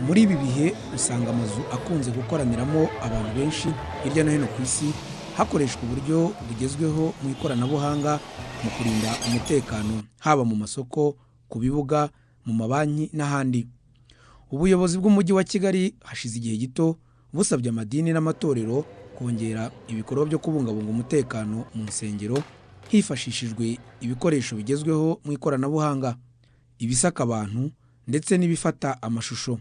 Muri ibi bihe usanga amazu akunze gukoraniramo abantu benshi hirya no hino ku isi, hakoreshwa uburyo bugezweho mu ikoranabuhanga mu kurinda umutekano, haba mu masoko, ku bibuga, mu mabanki n'ahandi. Ubuyobozi bw'Umujyi wa Kigali hashize igihe gito busabye amadini n'amatorero kongera ibikorwa byo kubungabunga umutekano mu nsengero hifashishijwe ibikoresho bigezweho mu ikoranabuhanga, ibisaka abantu ndetse n'ibifata amashusho.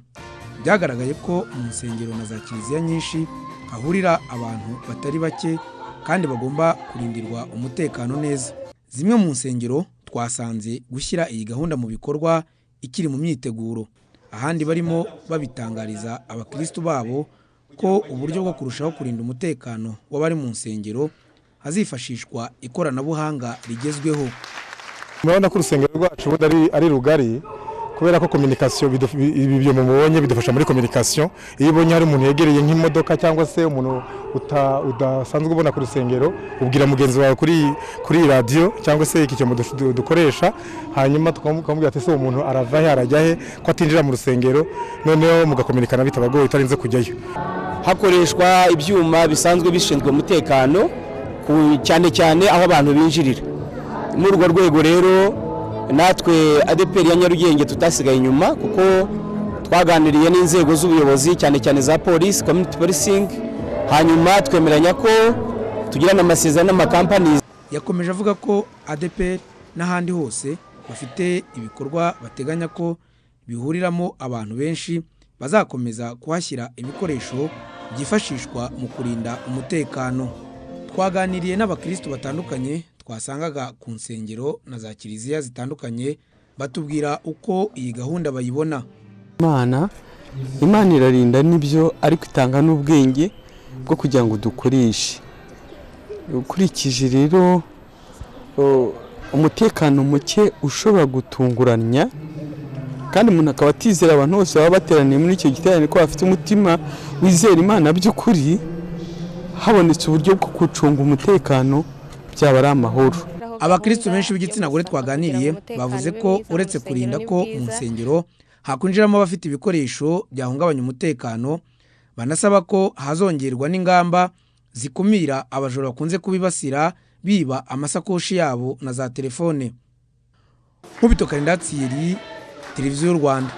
Byagaragaye ko mu nsengero na za kiliziya nyinshi hahurira abantu batari bake kandi bagomba kurindirwa umutekano neza. Zimwe mu nsengero twasanze gushyira iyi gahunda mu bikorwa ikiri mu myiteguro, ahandi barimo babitangariza abakirisitu babo ko uburyo bwo kurushaho kurinda umutekano w'abari mu nsengero hazifashishwa ikoranabuhanga rigezweho. Murabona ko urusengero rwacu ubundi ari rugari, kubera ko communication ibi byo mubonye bidufasha muri communication. Iyo ubonye hari umuntu yegereye nk'imodoka cyangwa se umuntu udasanzwe ubona ku rusengero, ubwira mugenzi wawe kuri radio cyangwa se iki cyombo dukoresha, hanyuma tukamubwira ati ese uwo muntu arava he, arajya he, ko atinjira mu rusengero, noneho mugakominikana bitabagoye utarinze kujyayo. Hakoreshwa ibyuma bisanzwe bishinzwe umutekano, cyane cyane aho abantu binjirira. Muri urwo rwego rero natwe ADEPR ya Nyarugenge tutasigaye inyuma, kuko twaganiriye n'inzego z'ubuyobozi cyane cyane za polisi, community policing, hanyuma twemeranya ko tugirana amasezerano n'amakampani. Yakomeje avuga ko ADEPR n'ahandi hose bafite ibikorwa bateganya ko bihuriramo abantu benshi bazakomeza kuhashyira ibikoresho byifashishwa mu kurinda umutekano. Twaganiriye n'abakirisitu batandukanye twasangaga ku nsengero na za kiliziya zitandukanye, batubwira uko iyi gahunda bayibona. Imana irarinda nibyo, ariko itanga n'ubwenge bwo kugira ngo dukoreshe. Ukurikije rero umutekano muke ushobora gutunguranya, kandi umuntu akaba atizera abantu bose baba bateraniye muri icyo giterane ko bafite umutima wizera Imana by'ukuri, habonetse uburyo bwo gucunga umutekano byaba ari amahoro. Abakirisitu benshi b'igitsina gore twaganiriye bavuze ko uretse kurinda ko mu nsengero hakwinjiramo abafite ibikoresho byahungabanya umutekano, banasaba ko hazongerwa n'ingamba zikumira abajura bakunze kubibasira biba amasakoshi yabo na za telefone. Nkubito Karinda Thierry, Televiziyo y'u Rwanda.